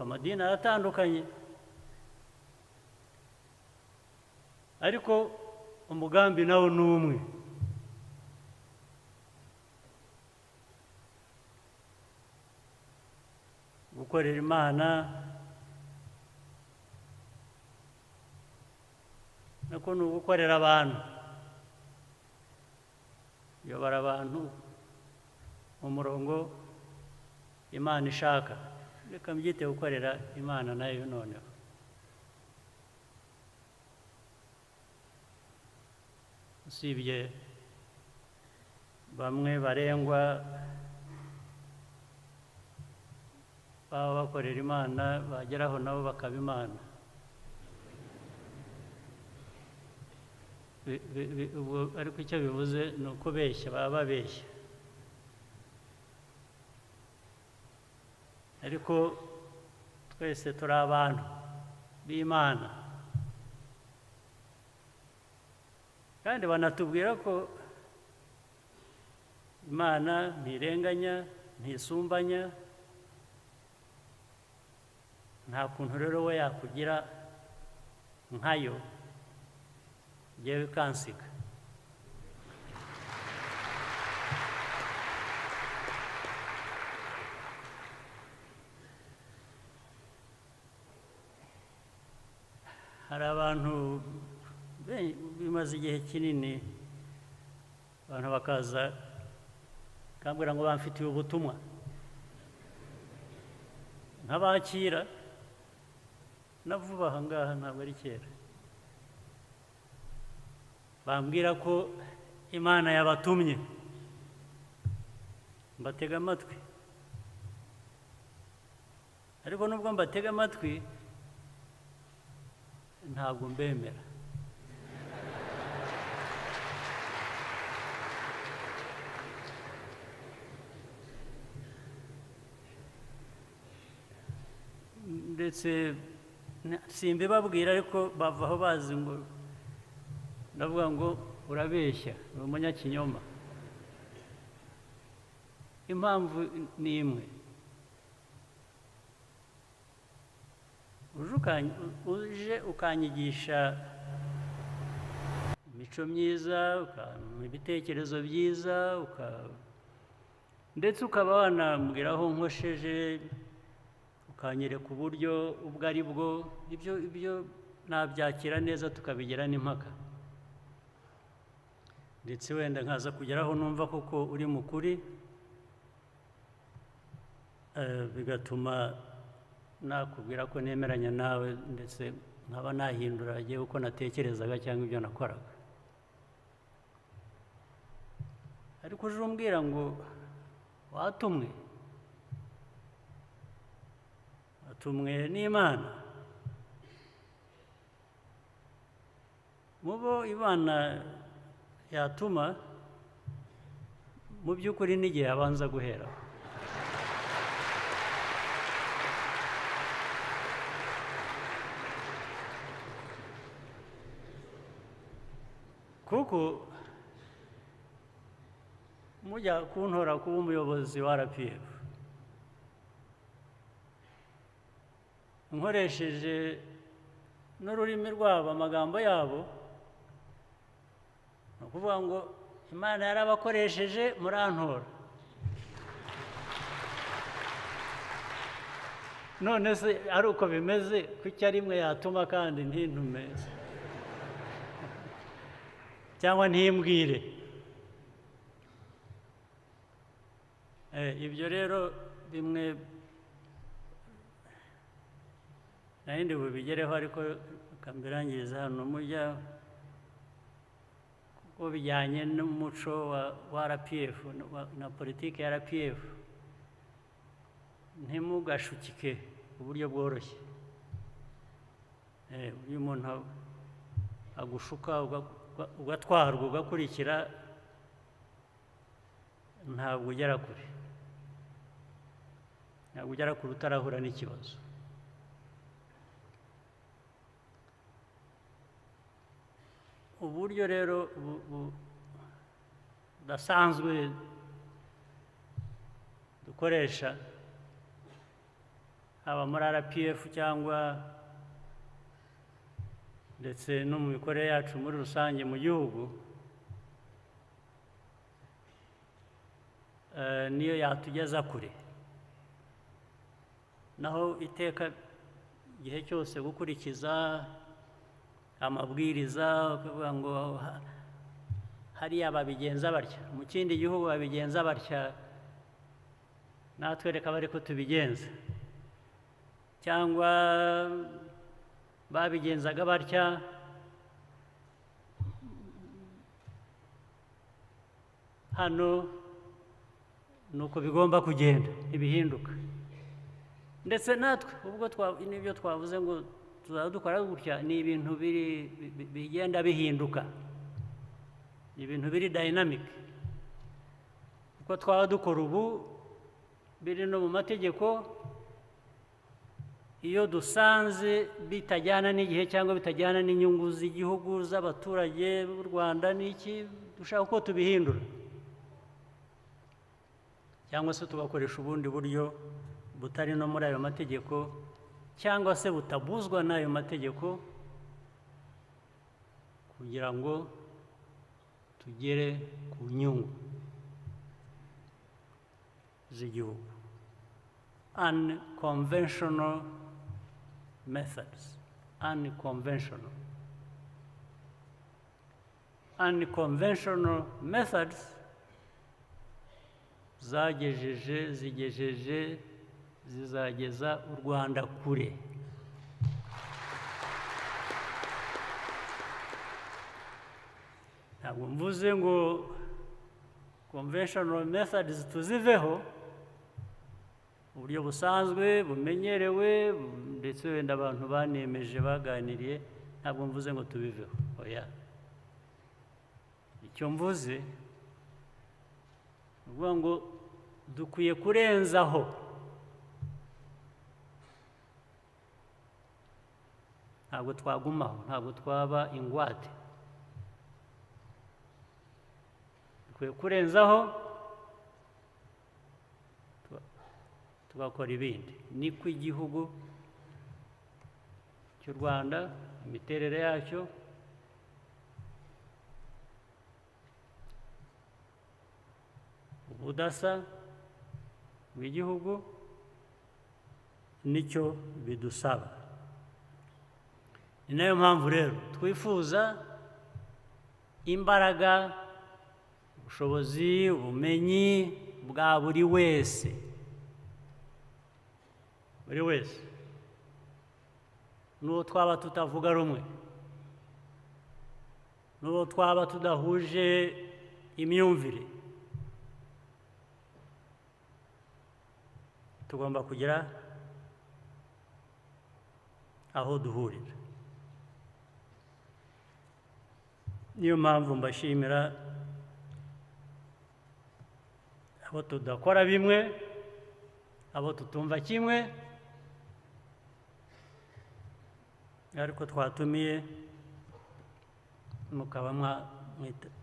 amadini aratandukanye, ariko umugambi nawo ni umwe. Gukorera Imana nako ni ugukorera abantu, kuyobora abantu mu murongo Imana ishaka. Reka mbyite gukorera Imana nayo noneho. Usibye bamwe barengwa baba bakorera Imana, bageraho nabo bakaba Imana. Ariko icyo bivuze ni ukubeshya, baba babeshya. Ariko twese turi abantu b'Imana, kandi banatubwira ko Imana ntirenganya, ntisumbanya. Nta kuntu rero we yakugira nkayo yewe kansiga. Hari abantu bimaze igihe kinini, abantu bakaza kambwira ngo bamfitiye ubutumwa, nkabakira na vuba aha ngaha, ntabwo ari kera, bambwira ko Imana yabatumye, mbatega amatwi. Ariko nubwo mbatega amatwi ntabwo mbemera. Ndetse simbibabwira, ariko bavaho bazi ngo ndavuga ngo urabeshya, uri umunyakinyoma. Impamvu ni imwe, uje ukanyigisha imico myiza, ukampa ibitekerezo byiza, ndetse ukaba wanambwira aho nkosheje, ukanyereka uburyo ubwo ari bwo, ibyo nabyakira neza, tukabigira n'impaka, ndetse wenda nkaza kugeraho numva koko uri mukuri, bigatuma nakubwira ko nemeranya nawe, ndetse nkaba nahindura igihe uko natekerezaga cyangwa ibyo nakoraga. Ariko uje umbwira ngo watumwe, watumwe n'Imana, mubo Imana yatuma mu by'ukuri n'igihe abanza guhera. Kuko mujya kuntora kuba umuyobozi wa RPF, nkoresheje n'ururimi rwabo, amagambo yabo, ni ukuvuga ngo Imana yarabakoresheje murantora. None se ari uko bimeze, kuki ari imwe yatuma kandi ntintume cyangwa ntimbwire? Ibyo rero bimwe nahindi bubigereho, ariko kambirangiriza hano mujya, kuko bijyanye n'umuco wa RPF na politiki ya RPF. Ntimugashukike uburyo bworoshye. Uyu muntu agushuka ugatwarwa ugakurikira, ntabwo ugera kure, ntabwo ugera kure utarahura n'ikibazo. Uburyo rero budasanzwe dukoresha Haba muri RPF cyangwa ndetse no mu mikorere yacu muri rusange mu gihugu, niyo yatugeza kure. Naho iteka igihe cyose gukurikiza amabwiriza ukavuga ngo hariya babigenza batya, mu kindi gihugu babigenza batya, natwe reka bari ko tubigenza, cyangwa babigenzaga batya, hano nuko bigomba kugenda, ibihinduka. Ndetse natwe ubwo n'ibyo twavuze ngo tuzadukora gutya, ni ibintu bigenda bihinduka, ni ibintu biri dynamic. Uko twaba dukora ubu biri no mu mategeko, iyo dusanze bitajyana n'igihe cyangwa bitajyana n'inyungu z'igihugu, z'abaturage b'u Rwanda n'iki, dushaka uko tubihindura cyangwa se tugakoresha ubundi buryo butari no muri ayo mategeko cyangwa se butabuzwa n'ayo mategeko, kugira ngo tugere ku nyungu z'igihugu. Unconventional methods, unconventional methods zagejeje, zigejeje, zizageza u Rwanda kure. Ntabwo mvuze ngo conventional methods tuziveho, uburyo busanzwe bumenyerewe ndetse wenda abantu banemeje baganiriye, ntabwo mvuze ngo tubiveho, oya. Icyo mvuze ni ngo dukwiye kurenzaho ntabwo twagumaho, ntabwo twaba ingwate, dukwiye kurenzaho tugakora ibindi. Niko igihugu cy'u Rwanda, imiterere yacyo, ubudasa bw'igihugu, nicyo bidusaba. Ni nayo mpamvu rero twifuza imbaraga, ubushobozi, ubumenyi bwa buri wese, buri wese, n'uwo twaba tutavuga rumwe, n'uwo twaba tudahuje imyumvire, tugomba kugira aho duhurira. Niyo mpamvu mbashimira abo tudakora bimwe, abo tutumva kimwe, ariko twatumiye mukaba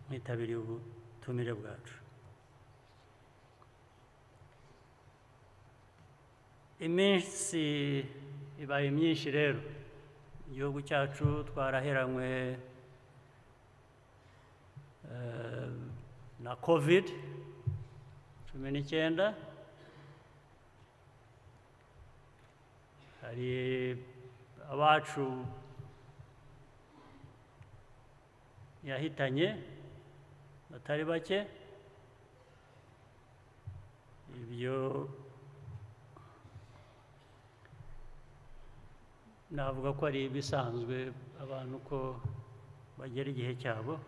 mwitabiriye ubutumire bwacu. Iminsi ibaye myinshi rero, igihugu cyacu twaraheranywe na COVID-19. Hari abacu yahitanye batari bake, ibyo navuga ko ari ibisanzwe, abantu ko bagera igihe cyabo.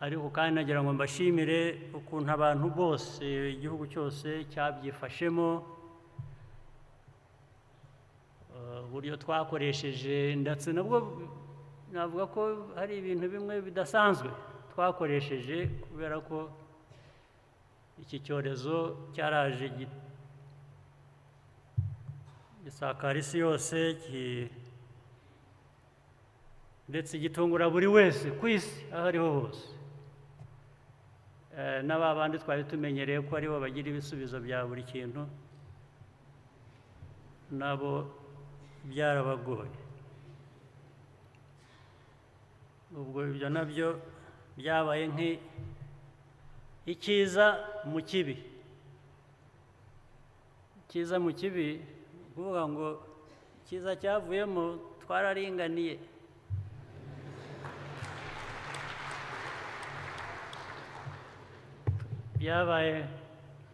Ariko kandi nagira ngo mbashimire ukuntu abantu bose, igihugu cyose cyabyifashemo, uburyo twakoresheje, ndetse nabwo navuga ko hari ibintu bimwe bidasanzwe twakoresheje, kubera ko iki cyorezo cyaraje gisakara isi yose, ndetse gitungura buri wese ku isi aho ariho hose. n'aba bandi twari tumenyereye ko aribo bagira ibisubizo bya buri kintu, nabo byarabagoye. Ubwo ibyo nabyo byabaye nk'icyiza mu kibi. Icyiza mu kibi kuvuga ngo icyiza cyavuyemo twararinganiye. Byabaye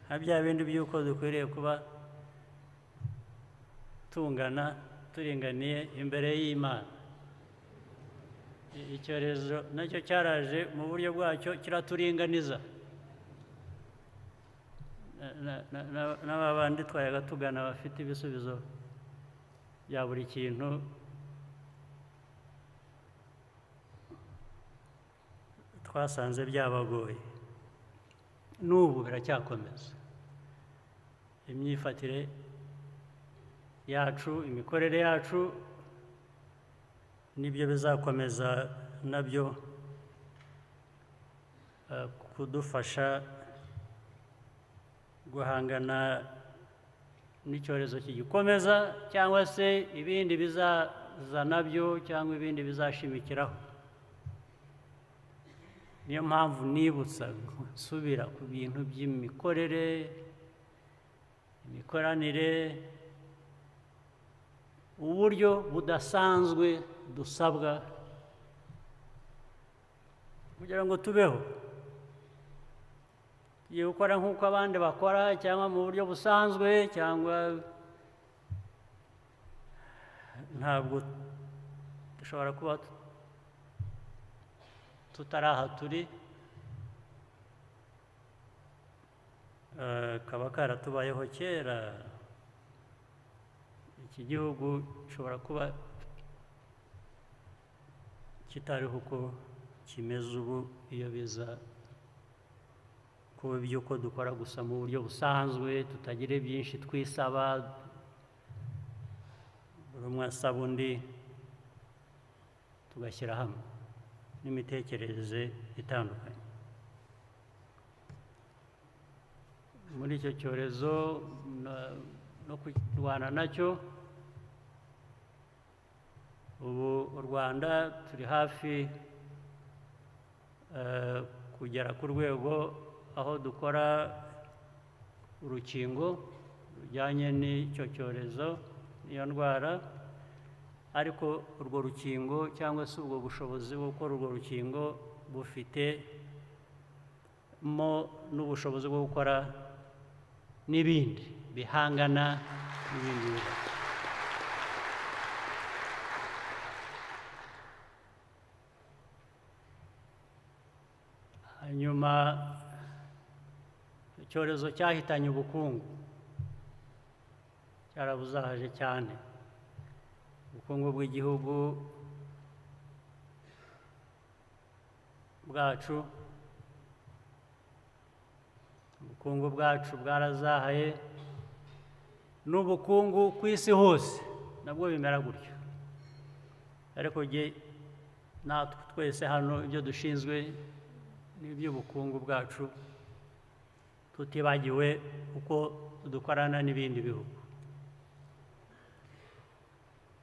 nka bya bindi by'uko dukwiriye kuba tungana, turinganiye imbere y'Imana. Icyorezo nacyo cyaraje mu buryo bwacyo kiraturinganiza. N'aba bandi twayaga tugana bafite ibisubizo bya buri kintu, twasanze byabagoye. N'ubu biracyakomeza. Imyifatire yacu, imikorere yacu, nibyo bizakomeza nabyo kudufasha guhangana n'icyorezo kigikomeza, cyangwa se ibindi bizaza nabyo, cyangwa ibindi bizashimikiraho. Niyo mpamvu nibutsa nsubira ku bintu by'imikorere, imikoranire, uburyo budasanzwe dusabwa kugira ngo tubeho. Tugiye gukora nk'uko abandi bakora, cyangwa mu buryo busanzwe, cyangwa ntabwo dushobora kuba tutari aha turi, kaba karatubayeho kera. Iki gihugu gishobora kuba kitariho uko kimeze ubu iyo biza kuba iby'uko dukora gusa mu buryo busanzwe, tutagira byinshi twisaba, buri umwe asaba undi, tugashyira hamwe n'imitekerereze itandukanye. Muri icyo cyorezo no kurwana nacyo, ubu u Rwanda turi hafi kugera ku rwego aho dukora urukingo rujyanye n'icyo cyorezo, n'iyo ndwara, ariko urwo rukingo cyangwa se ubwo bushobozi bwo gukora urwo rukingo bufitemo n'ubushobozi bwo gukora n'ibindi bihangana n'ibindi bibazo. Hanyuma icyorezo cyahitanye ubukungu, cyarabuzahaje cyane. Ubukungu bw'igihugu bwacu, ubukungu bwacu bwarazahaye, n'ubukungu ku isi hose nabwo bimera gutyo. Ariko natwe twese hano ibyo dushinzwe n'iby'ubukungu bwacu, tutibagiwe uko dukorana n'ibindi bihugu.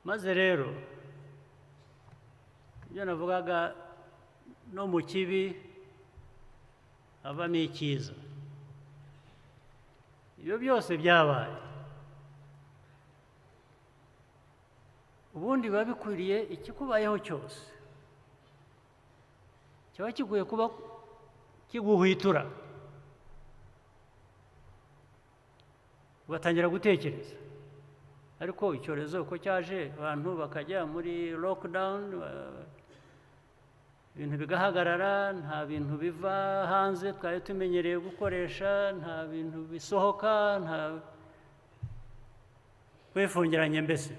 Maze rero ibyo navugaga, no mu kibi havamo icyiza. Ibyo byose byabaye, ubundi biba bikwiriye ikikubayeho cyose kiba kikwiye kuba kiguhwitura, ugatangira gutekereza. Ariko icyorezo uko cyaje, abantu bakajya muri lockdown, ibintu bigahagarara, nta bintu biva hanze twari tumenyereye gukoresha, nta bintu bisohoka, nta kwifungiranye mbese.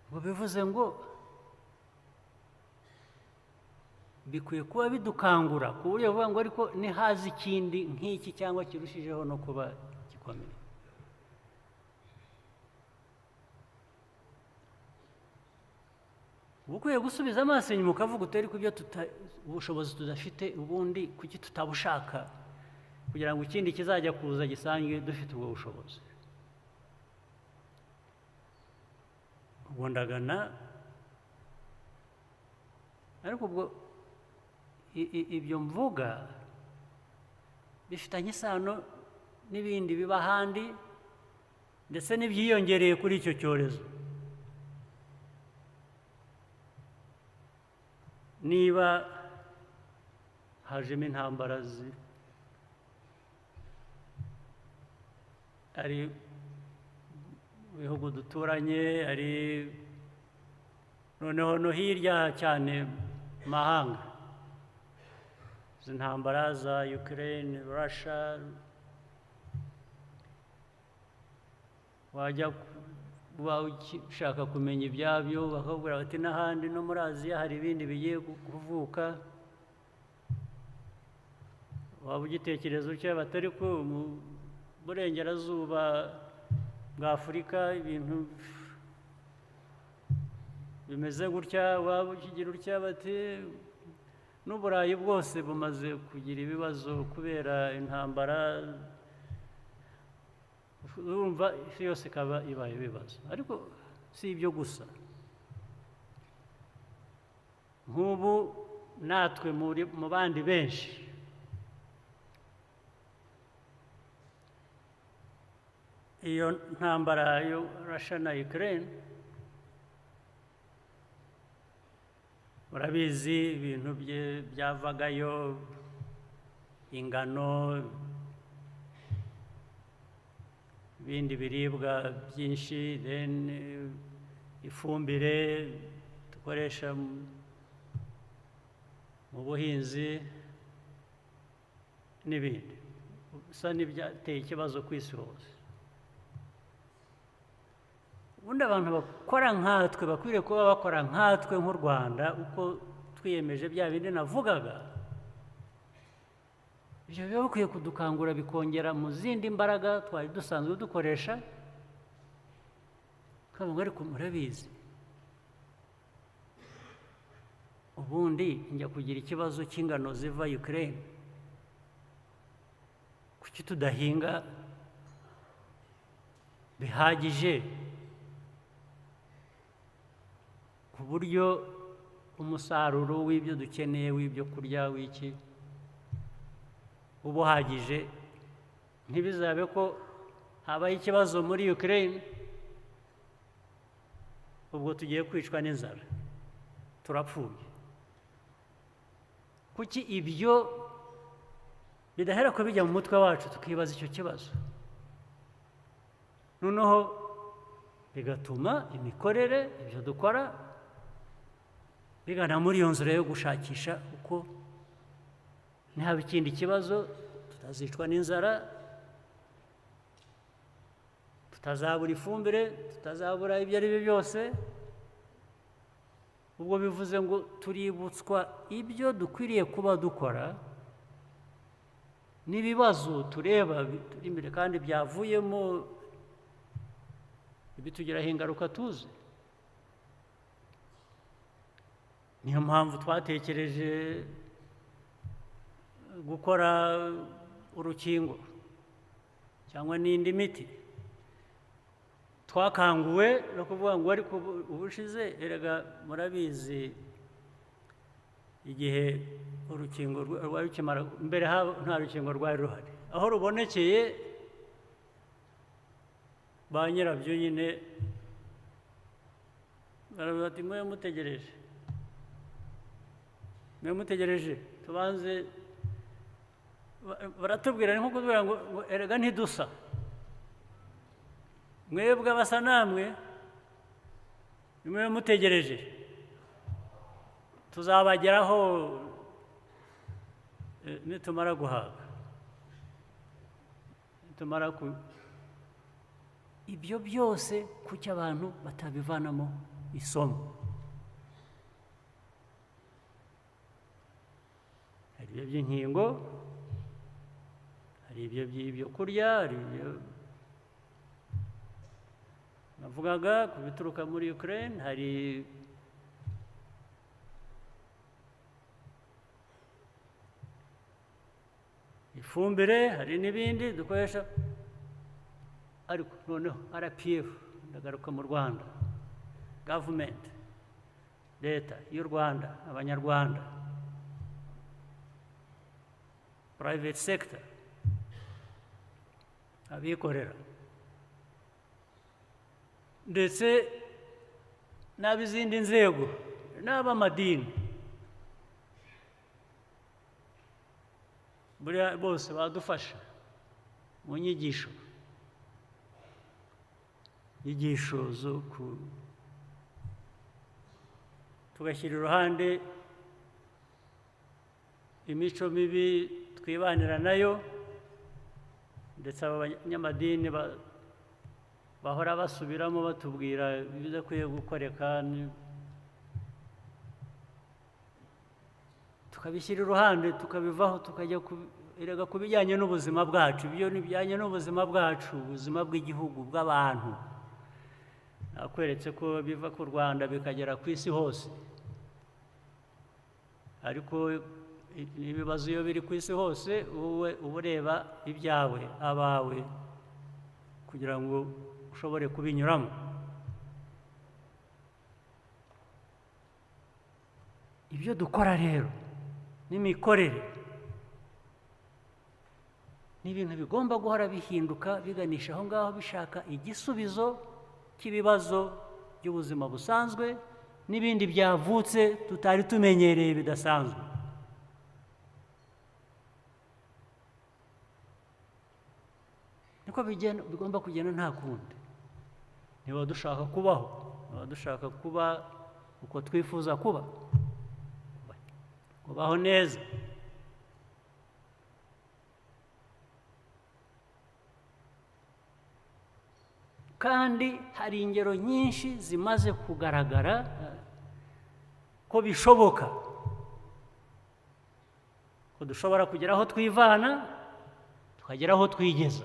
Ngo bivuze ngo bikwiye kuba bidukangura ku buryo buvuga ngo ariko nihaza ikindi nk'iki cyangwa kirushijeho no kuba gikomeye. Uba ukwiye gusubiza amaso inyuma ukavuga utari ku byo ubushobozi tudafite, ubundi kuki tutabushaka kugira ngo ikindi kizajya kuza gisange dufite ubwo bushobozi. Ubwo ndagana, ariko ubwo ibyo mvuga bifitanye isano n'ibindi biba ahandi, ndetse n'ibyiyongereye kuri icyo cyorezo. Niba hajemo intambara ari bihugu duturanye, ari noneho no hirya cyane mahanga, izi ntambara za Ukraine, Russia, wajya kuba ushaka kumenya ibyabyo bakakubwira bati n'ahandi no muri Aziya hari ibindi bigiye kuvuka. Waba ugitekereza utya batari ko mu burengerazuba bwa Afurika ibintu bimeze gutya, waba ukigira utya bati n'Uburayi bwose bumaze kugira ibibazo kubera intambara. Urumva isi yose ikaba ibaye ibibazo. Ariko si ibyo gusa, nk'ubu natwe mu bandi benshi iyo ntambara yo Russia na Ukraine, murabizi ibintu byavagayo, ingano, ibindi biribwa byinshi, then ifumbire dukoresha mu buhinzi n'ibindi, bisa n'ibyateye ikibazo ku isi hose. Ubundi abantu bakora nkatwe bakwiriye kuba bakora nkatwe nk'u Rwanda, uko twiyemeje bya bindi navugaga, ibyo biba bikwiye kudukangura bikongera mu zindi mbaraga twari dusanzwe dukoresha. Kandi ariko murabizi, ubundi njya kugira ikibazo cy'ingano ziva Ukraine, kuki tudahinga bihagije ku buryo umusaruro w'ibyo dukeneye, w'ibyo kurya, w'iki uba uhagije, ntibizabe ko habaye ikibazo muri Ukraine ubwo tugiye kwicwa n'inzara, turapfuye. Kuki ibyo bidahera ko bijya mu mutwe wacu tukibaza icyo kibazo, noneho bigatuma imikorere, ibyo dukora bigana muri iyo nzira yo gushakisha uko ntihaba ikindi kibazo, tutazicwa n'inzara, tutazabura ifumbire, tutazabura ibyo ari byo byose. Ubwo bivuze ngo tuributswa ibyo dukwiriye kuba dukora n'ibibazo tureba turi imbere kandi byavuyemo ibitugiraho ingaruka tuzi. Niyo mpamvu twatekereje gukora urukingo cyangwa n'indi miti. Twakanguwe no kuvuga ngo ariko ubushize, erega murabizi igihe urukingo rwari rukimara, mbere nta rukingo rwari ruhari, aho rubonekeye ba nyirabyo nyine baravuga ati mwe mutegereje, mwe mutegereje tubanze. Baratubwira ni nko kutubwira ngo erega ntidusa, mwebwe abasa namwe nimwe mutegereje, tuzabageraho nitumara guhaga, nitumara ku. Ibyo byose kuki abantu batabivanamo isomo? Hari ibyo by'inkingo, hari ibyo by'ibyo kurya, hari ibyo navugaga ku bituruka muri Ukraine, hari Ifumbire, hari n'ibindi dukoresha. Ariko noneho RPF, ndagaruka mu Rwanda, government, leta y'u Rwanda, abanyarwanda, private sector, abikorera, ndetse n'ab'izindi nzego, n'ab'amadini, buriya bose badufasha mu nyigisho zo ku tugashyira iruhande imico mibi twibanira nayo, ndetse abanyamadini bahora basubiramo batubwira ibidakwiye gukoreka, tukabishyira iruhande, tukabivaho, tukajya erega ku bijyanye n'ubuzima bwacu. Ibyo bijyanye n'ubuzima bwacu, ubuzima bw'igihugu, bw'abantu. Nakweretse ko biva ku Rwanda bikagera ku isi hose, ariko ibibazo iyo biri ku isi hose wowe uba ureba ibyawe, abawe, kugira ngo ushobore kubinyuramo. Ibyo dukora rero n'imikorere ni ibintu bigomba guhora bihinduka, biganisha aho ngaho, bishaka igisubizo cy'ibibazo by'ubuzima busanzwe n'ibindi byavutse tutari tumenyereye bidasanzwe. Niko bigomba kugenda, nta kundi. Niba dushaka kubaho, niba dushaka kuba uko twifuza kuba, kubaho neza, kandi hari ingero nyinshi zimaze kugaragara ko bishoboka ko dushobora kugera aho twivana, tukagera aho twigeza.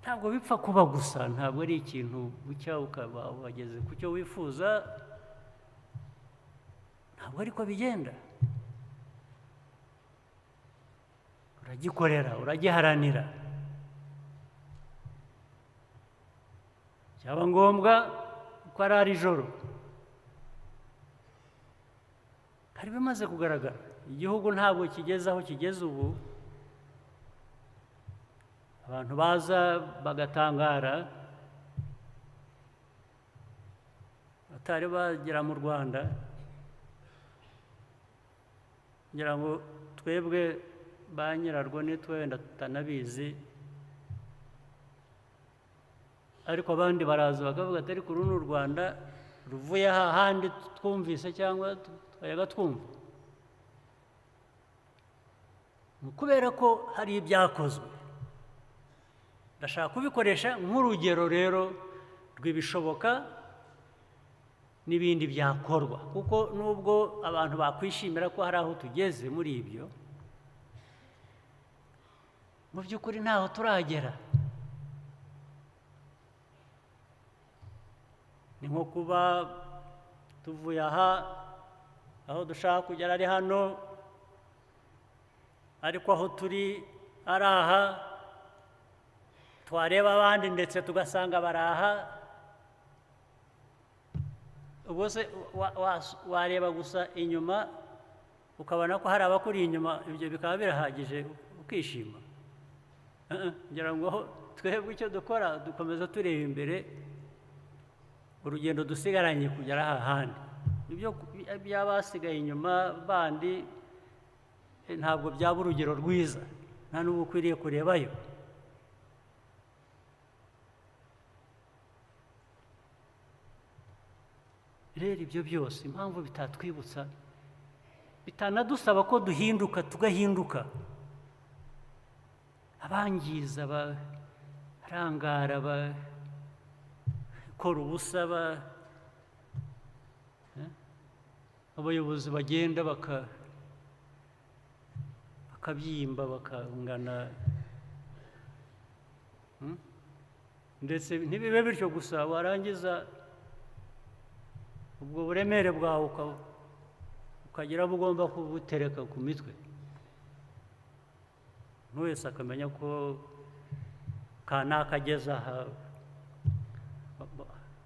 Ntabwo bipfa kuba gusa, ntabwo ari ikintu bucya ukaba wageze ku cyo wifuza, ntabwo ariko bigenda. Uragikorera, uragiharanira, byaba ngombwa ko ari ijoro. Hari bimaze kugaragara, igihugu ntabwo kigeze aho kigeze ubu, abantu baza bagatangara batari bagera mu Rwanda. Ngira ngo twebwe ba nyirarwo nitwe wenda tutanabizi, ariko abandi baraza bakavuga ati ariko uru ni u Rwanda ruvuye ahandi twumvise cyangwa twayaga twumva. Kubera ko hari ibyakozwe, ndashaka kubikoresha nk'urugero rero rw'ibishoboka n'ibindi byakorwa, kuko nubwo abantu bakwishimira ko hari aho tugeze muri ibyo, mu by'ukuri ntaho turagera. Ni nko kuba tuvuye aha, aho dushaka kugera ari hano, ariko aho turi ari aha, twareba abandi ndetse tugasanga baraha. Ubwo se wareba gusa inyuma ukabona ko hari abakuri inyuma, ibyo bikaba birahagije ukishima? Ngira ngo twebwe icyo dukora dukomeza tureba imbere, urugendo dusigaranye kugera aha handi. Ibyo by'abasigaye inyuma bandi ntabwo byaba urugero rwiza, nta n'ubu ukwiriye kurebayo. Rero ibyo byose impamvu bitatwibutsa, bitanadusaba ko duhinduka, tugahinduka. Abangiza, barangara, bakora ubusa, abayobozi bagenda bakabyimba, bakangana, ndetse ntibibe bityo gusa, warangiza ubwo buremere bwawe ukagira abo ugomba kubutereka ku mitwe, umuntu wese akamenya ko kanaka ageze aha,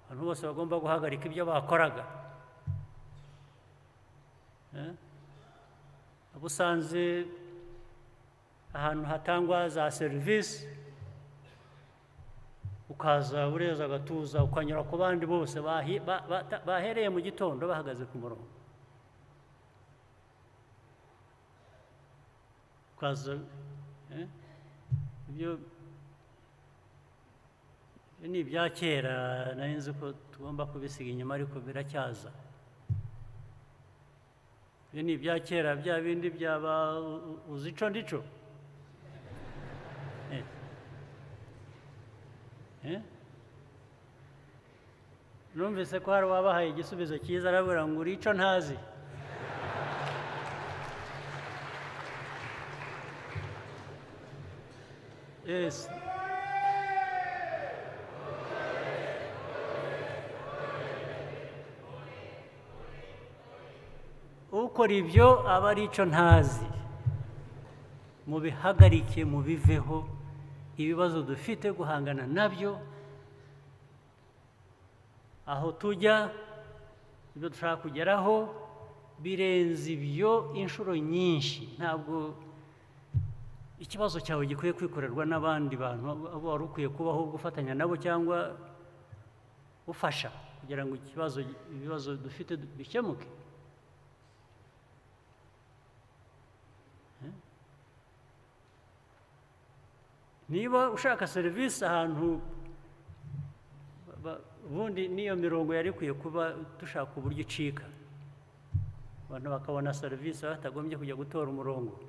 abantu bose bagomba guhagarika ibyo bakoraga. Abo usanze ahantu hatangwa za serivisi, ukaza ureza agatuza, ukanyura ku bandi bose bahereye mu gitondo bahagaze ku murongo, ukaza. Ibyo ni ibya kera, nari nzi ko tugomba kubisiga inyuma, ariko biracyaza. Ibyo ni ibya kera, bya bindi byaba uzi ico ndico. Numvise ko hari uwabahaye igisubizo cyiza, arabura ngo uri ico ntazi. Yes. Ukora ibyo aba ari ico ntazi. Mubihagarike, mubiveho. Ibibazo dufite guhangana nabyo, aho tujya, ibyo dushaka kugeraho birenze ibyo inshuro nyinshi. Ntabwo ikibazo cyawe gikwiye kwikorerwa n'abandi bantu, abo wari ukwiye kubaho gufatanya nabo cyangwa ufasha kugira ngo ibibazo dufite bikemuke. Niba ushaka serivisi ahantu, ubundi n'iyo mirongo yari ikwiye kuba dushaka uburyo icika, abantu bakabona serivisi batagombye kujya gutora umurongo.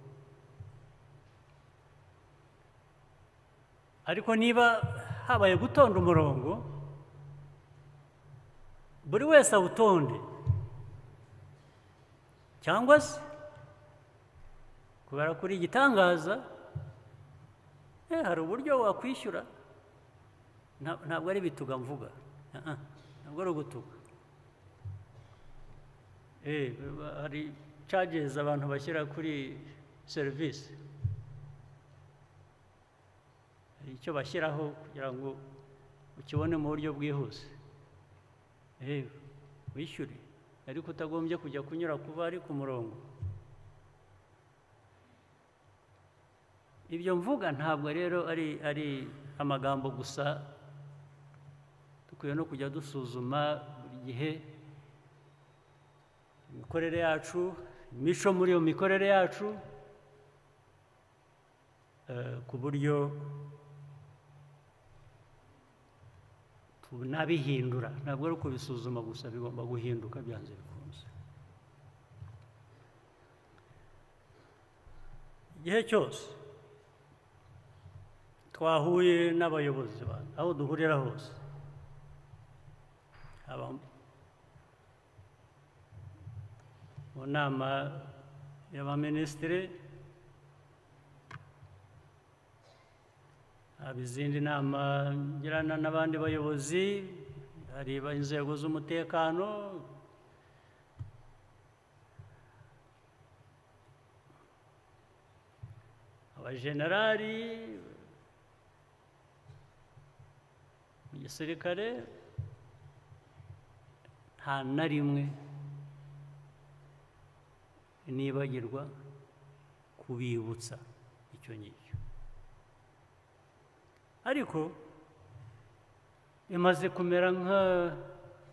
Ariko niba habaye gutonda umurongo, buri wese awutonde, cyangwa se kubera kuri igitangaza, hari uburyo wakwishyura. Ntabwo ari bituga mvuga, ntabwo ari ugutuka. Hari charges abantu bashyira kuri serivisi, hari icyo bashyiraho kugira ngo ukibone mu buryo bwihuse, wishyure, ariko utagombye kujya kunyura kuba ari ku murongo. Ibyo mvuga ntabwo rero ari amagambo gusa, dukwiye no kujya dusuzuma buri gihe imikorere yacu, imico muri iyo mikorere yacu, ku buryo tunabihindura. Ntabwo ari ukubisuzuma gusa, bigomba guhinduka byanze bikunze. Igihe cyose twahuye n'abayobozi, aho duhurira hose, haba mu nama y'abaminisitiri, haba izindi nama ngirana n'abandi bayobozi, hari inzego z'umutekano, abajenerali mu gisirikare, nta na rimwe nibagirwa kubibutsa icyo ngicyo. Ariko bimaze kumera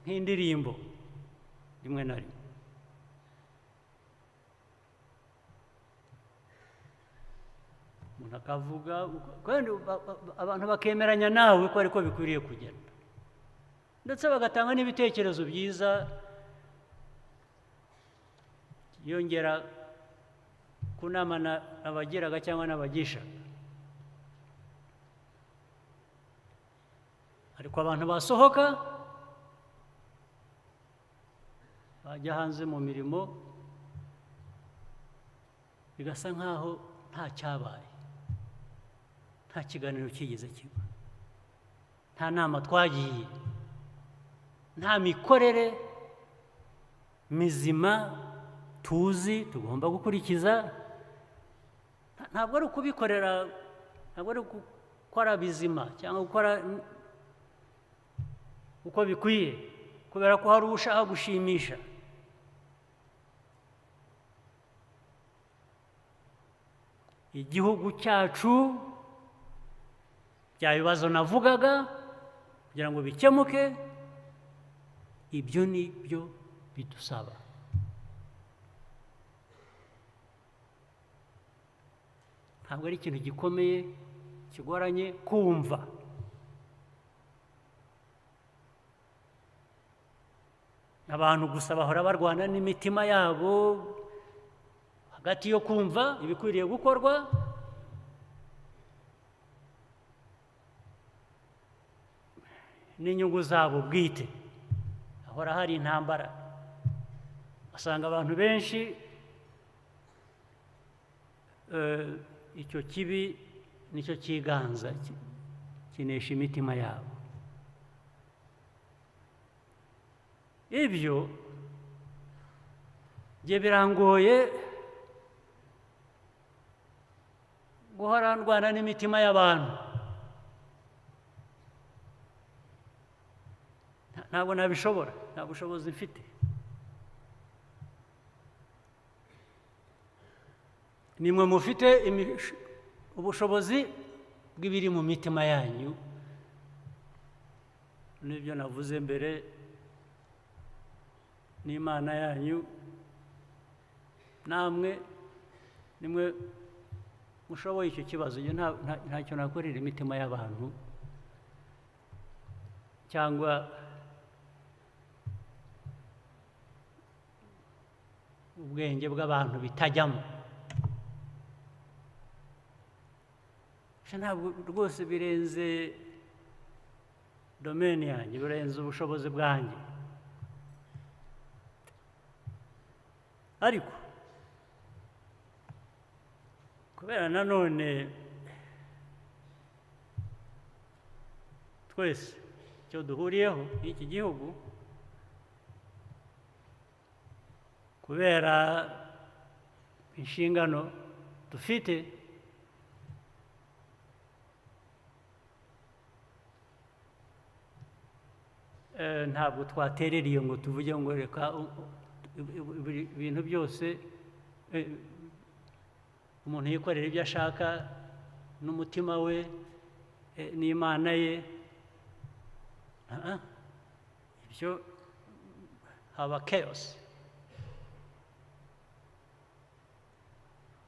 nk'indirimbo rimwe na rimwe. Umuntu akavuga kandi abantu bakemeranya nawe ko ariko bikwiriye kugenda, ndetse bagatanga n'ibitekerezo byiza yongera ku nama nabagiraga cyangwa n'abagisha. Ariko abantu basohoka bajya hanze mu mirimo, bigasa nkaho nta cyabaye, nta kiganiro kigeze kiba, nta nama twagiye, nta mikorere mizima tuzi tugomba gukurikiza. Ntabwo ari ukubikorera, ntabwo ari gukora bizima cyangwa gukora uko bikwiye kubera ko hari ushaka gushimisha. Igihugu cyacu, bya bibazo navugaga kugira ngo bikemuke, ibyo ni byo bidusaba. Ntabwo ari ikintu gikomeye kigoranye kumva. Abantu gusa bahora barwana n'imitima yabo hagati yo kumva ibikwiriye gukorwa n'inyungu zabo bwite. Ahora hari intambara, asanga abantu benshi icyo kibi nicyo cyiganza kinesha imitima yabo. Ibyo bye birangoye guhora ndwana n'imitima y'abantu. Ntabwo nabishobora, nta bushobozi mfite. Nimwe mufite ubushobozi bw'ibiri mu mitima yanyu, n'ibyo navuze mbere, n'Imana yanyu, namwe nimwe mushoboye icyo kibazo. Ntacyo nakorera imitima y'abantu cyangwa ubwenge bw'abantu bitajyamo. Ntabwo rwose birenze domeni yanjye, birenze ubushobozi bwanjye. Ariko kubera nanone twese icyo duhuriyeho n'iki gihugu, kubera inshingano dufite, ntabwo twaterereye ngo tuvuge ngo reka ibintu byose umuntu yikorera ibyo ashaka n'umutima we n'Imana ye. Ibyo haba chaos.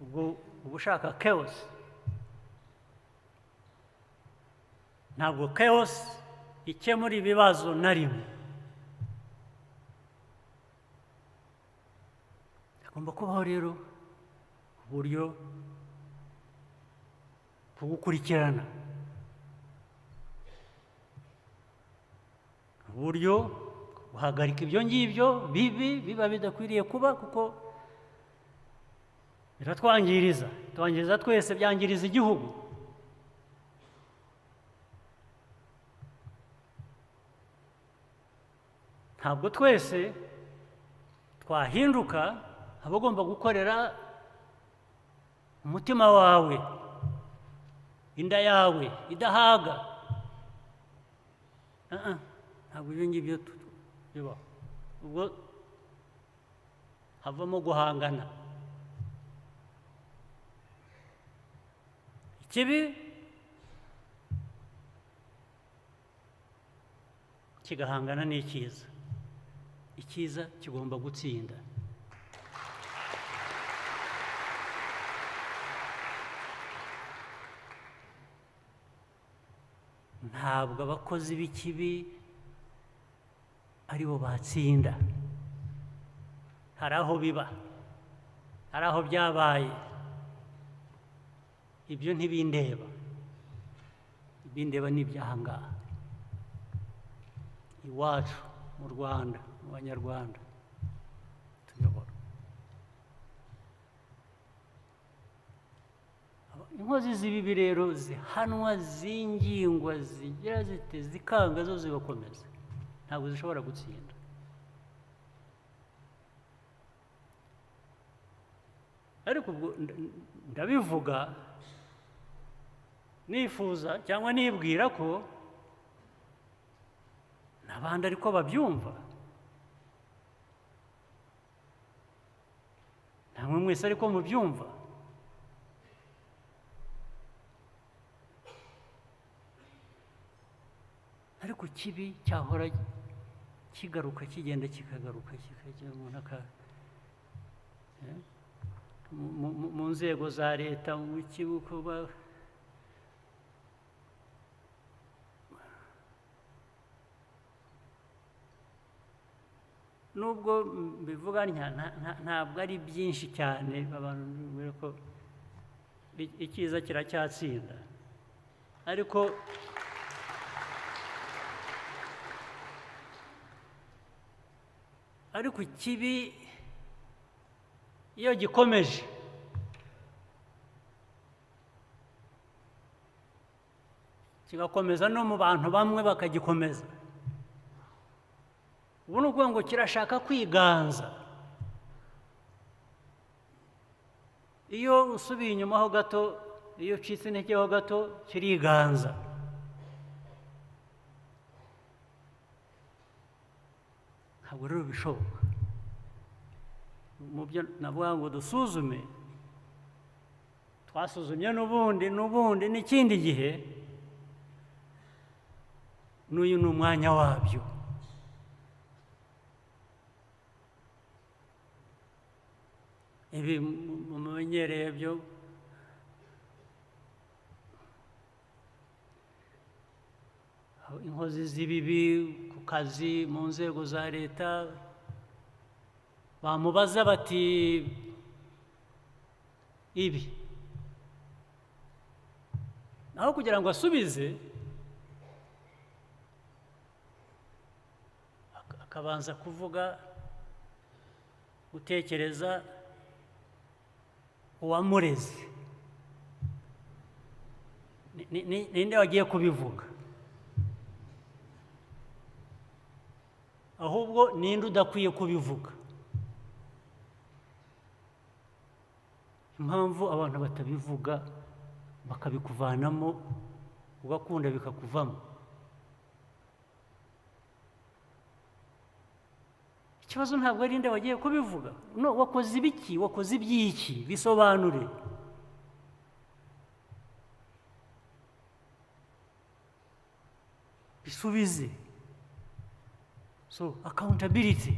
Ubwo ushaka chaos, ntabwo chaos ikemura ibibazo na rimwe. Hagomba kubaho rero uburyo bwo gukurikirana, uburyo guhagarika ibyo ngibyo bibi biba bidakwiriye kuba, kuko biratwangiriza, twangiriza twese, byangiriza igihugu. Ntabwo twese twahinduka abagomba gukorera umutima wawe, inda yawe idahaga. Ntabwo ibyo ngibyo bibaho. Ubwo havamo guhangana. Ikibi kigahangana n'icyiza, icyiza kigomba gutsinda. Ntabwo abakozi b'ikibi aribo batsinda. Hari aho biba, hari aho byabaye, ibyo ntibindeba. Ibindeba ni iby'ahangaha iwacu mu Rwanda, mu Banyarwanda tuyobora. Inkozi z'ibibi rero zihanwa, zingingwa, zigira zite, zikanga, zo zigakomeza, ntabwo zishobora gutsinda. Ariko ubwo ndabivuga nifuza cyangwa nibwira ko n'abandi ariko babyumva, namwe mwese ariko mubyumva. Ariko kibi cyahora kigaruka, kigenda kikagaruka, kikajya umuntu aka mu nzego za leta, mu kibuko nubwo mbivuga ntabwo ari byinshi cyane, abantu bibwira ko icyiza kiracyatsinda, ariko ikibi iyo gikomeje kigakomeza no mu bantu bamwe bakagikomeza, ubu ni ukuvuga ngo kirashaka kwiganza. Iyo usubiye inyuma ho gato, iyo ucitse intege ho gato, kiriganza. Ntabwo rero bishoboka. Mu byo navuga ngo dusuzume, twasuzumye n'ubundi n'ikindi gihe, n'uyu ni umwanya wabyo. Ibi mumenyereye byo inkozi z'ibibi ku kazi mu nzego za leta, bamubaza bati ibi, naho kugira ngo asubize akabanza kuvuga, gutekereza uwamureze, ninde wagiye kubivuga, ahubwo ninde udakwiye kubivuga. Impamvu abantu batabivuga bakabikuvanamo, ugakunda bikakuvamo. Ikibazo ntabwo ari nde wagiye kubivuga, no wakoze ibiki, wakoze ibyiki, bisobanure. Bisubize. So accountability.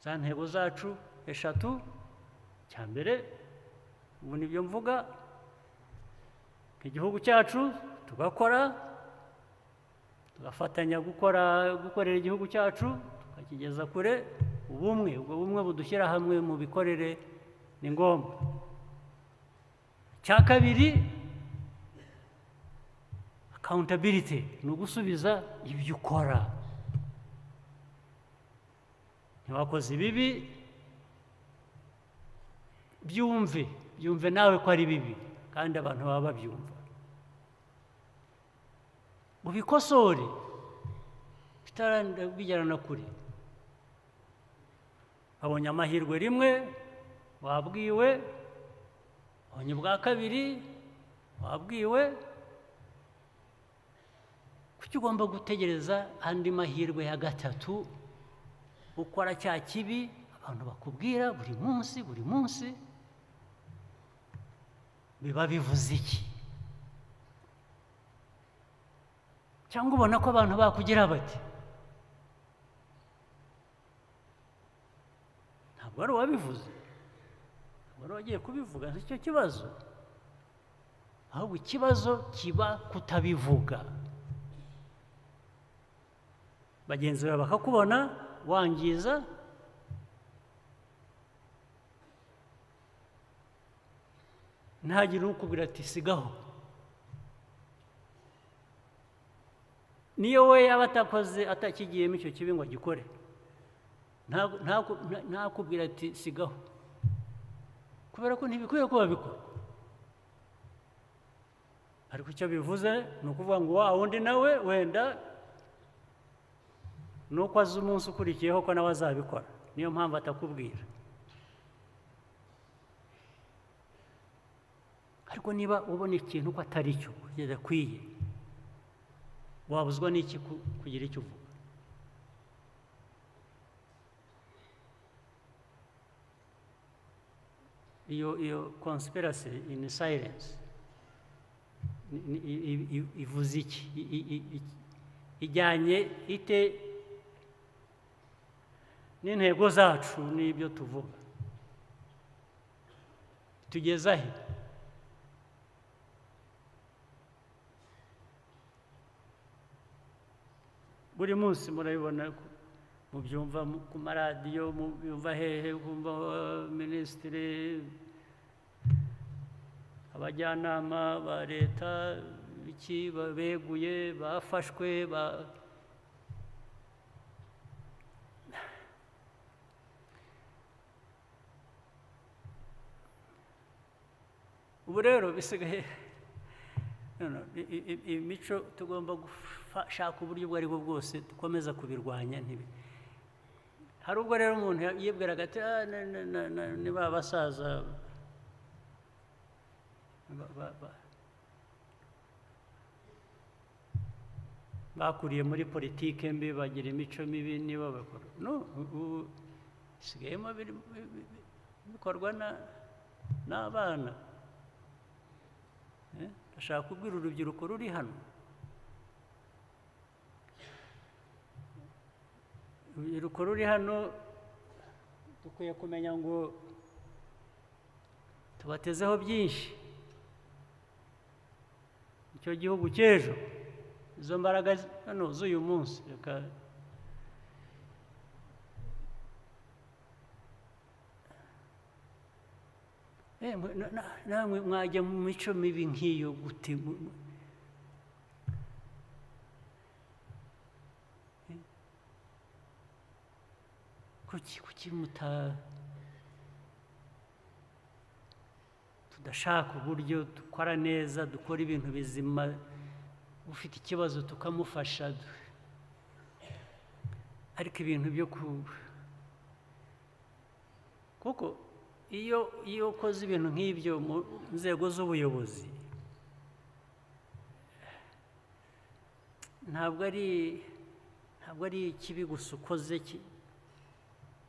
Za ntego zacu eshatu, cya mbere ubu nibyo mvuga, igihugu cyacu tugakora, tugafatanya gukorera igihugu cyacu tukakigeza kure. Ubumwe, ubwo bumwe budushyira hamwe mu bikorere ni ngombwa. Cya kabiri, accountability, ni ugusubiza ibyo ukora. Ntiwakoze ibibi, byumve nawe ko ari bibi, kandi abantu baba babyumva, ubikosore bitarabijyana kure. Abonye amahirwe rimwe wabwiwe, abonye ubwa kabiri wabwiwe, kuki ugomba gutegereza andi mahirwe ya gatatu? Ukora cya kibi abantu bakubwira buri munsi buri munsi, biba bivuze iki? Cyangwa ubona ko abantu bakugira bati ntabwo wari wabivuze, ntabwo wari wagiye kubivuga, nicyo kibazo. Ahubwo ikibazo kiba kutabivuga, bagenzi bawe bakakubona wangiza, ntagire ukubwira ati sigaho. Niyo we yaba atakoze, atakigiyemo icyo kibi ngo agikore, ntakubwira ati sigaho, kubera ko ntibikwiye kuba bikorwa. Ariko icyo bivuze ni ukuvuga ngo wa wundi nawe wenda nuko azi umunsi ukurikiyeho ko nawe azabikora. Niyo mpamvu atakubwira. Ariko niba ubona ikintu ko atari cyo kidakwiye, wabuzwa n'iki kugira icyo uvuga? Iyo conspiracy in silence ivuze iki? Ijyanye ite n'intego zacu n'ibyo tuvuga? Tugeza he? Buri munsi murabibona, mubyumva ku maradiyo, mubyumva hehe, kumva minisitiri, abajyanama ba leta iki beguye, bafashwe, ubu rero bisigaye imico tugomba gushaka uburyo ubwo aribwo bwose dukomeza kubirwanya. Ntibi hari ubwo rero umuntu yibwiraga ati niba abasaza bakuriye muri politike mbi bagira imico mibi niba bakora, no ubu bisigayemo bikorwa n'abana. Ndashaka kubwira urubyiruko ruri hano, urubyiruko ruri hano dukwiye kumenya ngo tubatezeho byinshi. Icyo gihugu cy'ejo, izo mbaraga hano z'uyu munsi, reka namwe mwajya mu mico mibi nk'iyo gute? Kuki tudashaka uburyo dukora neza, dukora ibintu bizima, ufite ikibazo tukamufasha, ariko ibintu byo kuko iyo ukoze ibintu nk'ibyo mu nzego z'ubuyobozi, ntabwo ari ikibi gusa ukoze,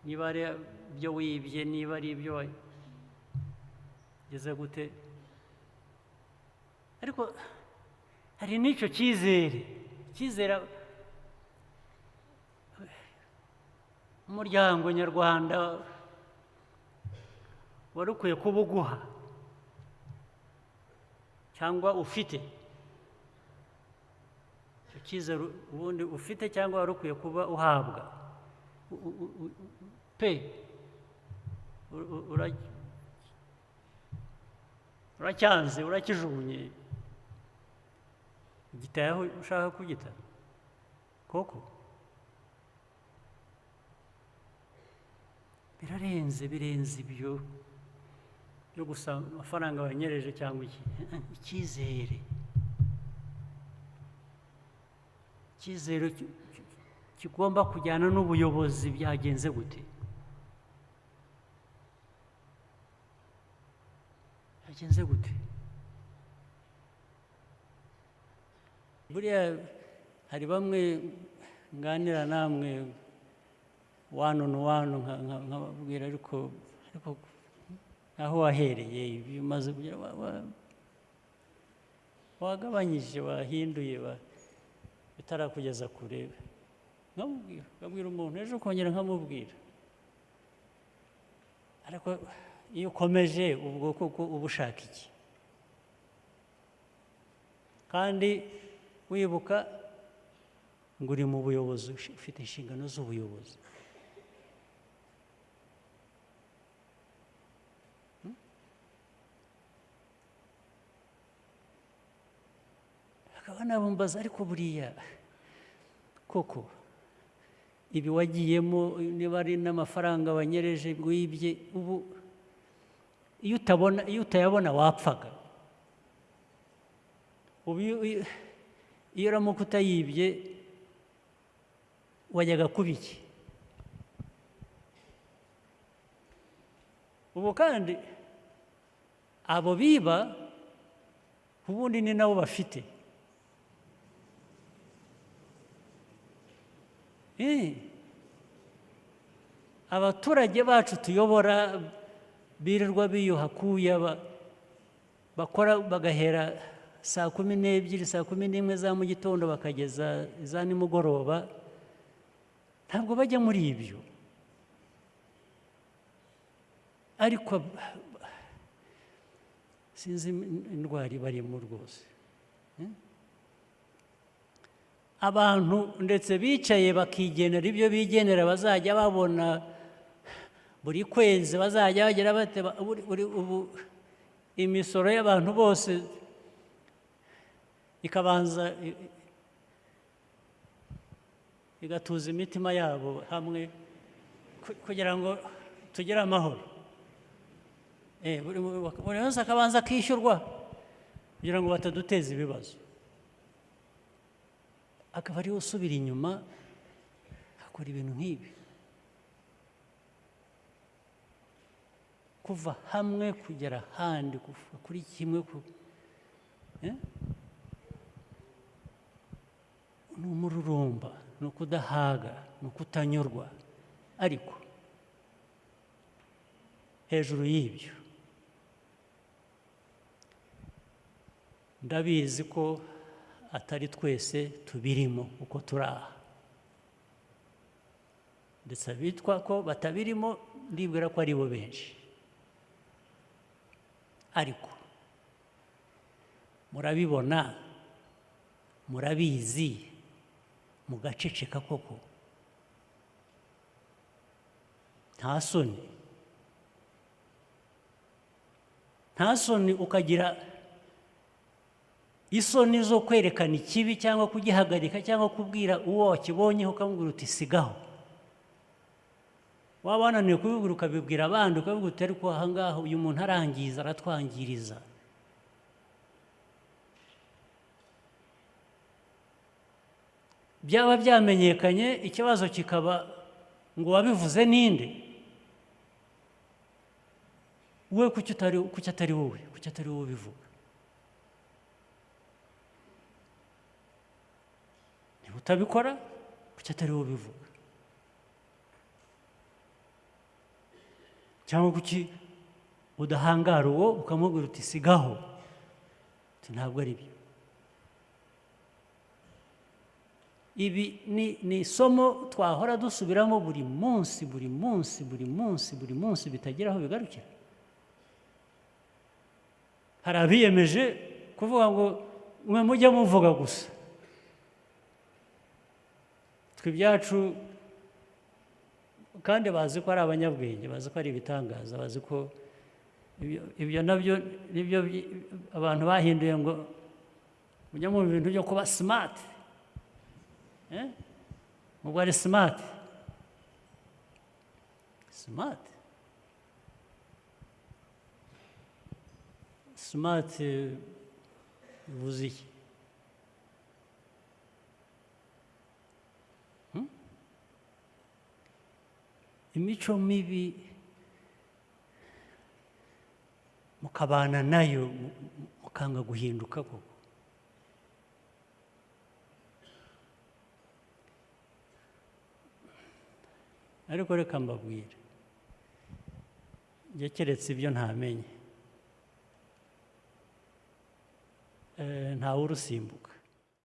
niba ari ibyo wibye, niba ari ibyo wageze gute, ariko hari n'icyo cyizere, cyizere umuryango nyarwanda wari ukwiye kuba uguha cyangwa ufite. Icyo cyizere ubundi ufite cyangwa wari ukwiye kuba uhabwa pe, uracyanze, urakijugunye, ugitaye aho ushaka kugita koko. Birarenze, birenze ibyo byo gusa amafaranga wanyereje cyangwa iki. Icyizere, icyizere kigomba kujyana n'ubuyobozi. Byagenze gute? Byagenze gute? Buriya hari bamwe nganira namwe one on one, nkababwira ariko aho wahereye ibyo umaze kugira, wagabanyije, wahinduye, bitarakugeza kure. Nkabwira umuntu ejo ukongera nkamubwira, ariko iyo ukomeje ubwo koko uba ushaka iki? Kandi wibuka ngo uri mu buyobozi, ufite inshingano z'ubuyobozi. Akaba nabumbaza, ariko buriya koko ibi wagiyemo, niba ari n'amafaranga wanyereje wibye, ubu iyo utayabona wapfaga. Ubu iyo uramuka utayibye wajyaga kuba iki? Ubu kandi abo biba ubundi ni nabo bafite. Abaturage bacu tuyobora birirwa biyuha kuya bakora bagahera saa 12 saa 11 za mu gitondo bakageza za nimugoroba, ntabwo bajya muri ibyo. Ariko sinzi indwara barimo rwose. Abantu ndetse bicaye bakigenera ibyo bigenera bazajya babona buri kwezi, bazajya bagera bate ubu imisoro y'abantu bose ikabanza igatuza imitima yabo hamwe kugira ngo tugire amahoro. Buri wese akabanza akishyurwa kugira ngo bataduteza ibibazo. Akaba ariwe usubira inyuma akora ibintu nk'ibi, kuva hamwe kugera ahandi, kuva kuri kimwe ni umururumba, ni ukudahaga, ni ukutanyurwa. Ariko hejuru y'ibyo ndabizi ko atari twese tubirimo uko turi aha, ndetse abitwa ko batabirimo ndibwira ko ari bo benshi. Ariko murabibona, murabizi, mugaceceka koko. Nta soni, nta soni ukagira isoni zo kwerekana ikibi cyangwa kugihagarika cyangwa kubwira uwo wakibonye ukamubwira uti sigaho. Waba wananiwe kubibwira ukabibwira abandi, ukabibwira uti ariko aha ngaha uyu muntu arangiza, aratwangiriza. Byaba byamenyekanye ikibazo kikaba ngo wabivuze ninde? We kuki atari wowe, kuki atari wowe ubivuga? Niba utabikora kuki atari wowe ubivuga? Cyangwa kuki udahangara uwo ukamubwira uti sigaho, uti ntabwo ari byo. Ibi ni isomo twahora dusubiramo buri munsi, buri munsi, buri munsi, buri munsi, bitagira aho bigarukira. Hari abiyemeje kuvuga ngo mwe mujye muvuga gusa, twe ibyacu, kandi bazi ko ari abanyabwenge, bazi ko ari ibitangaza, bazi ko ibyo nabyo nibyo abantu bahinduye ngo mujye mu bintu byo kuba smart. Ubwo ari smart, smart, smart bivuze iki? Imico mibi mukabana nayo mukanga guhinduka koko. Ariko reka mbabwire, njye keretse ibyo ntamenye, ntawe urusimbuka.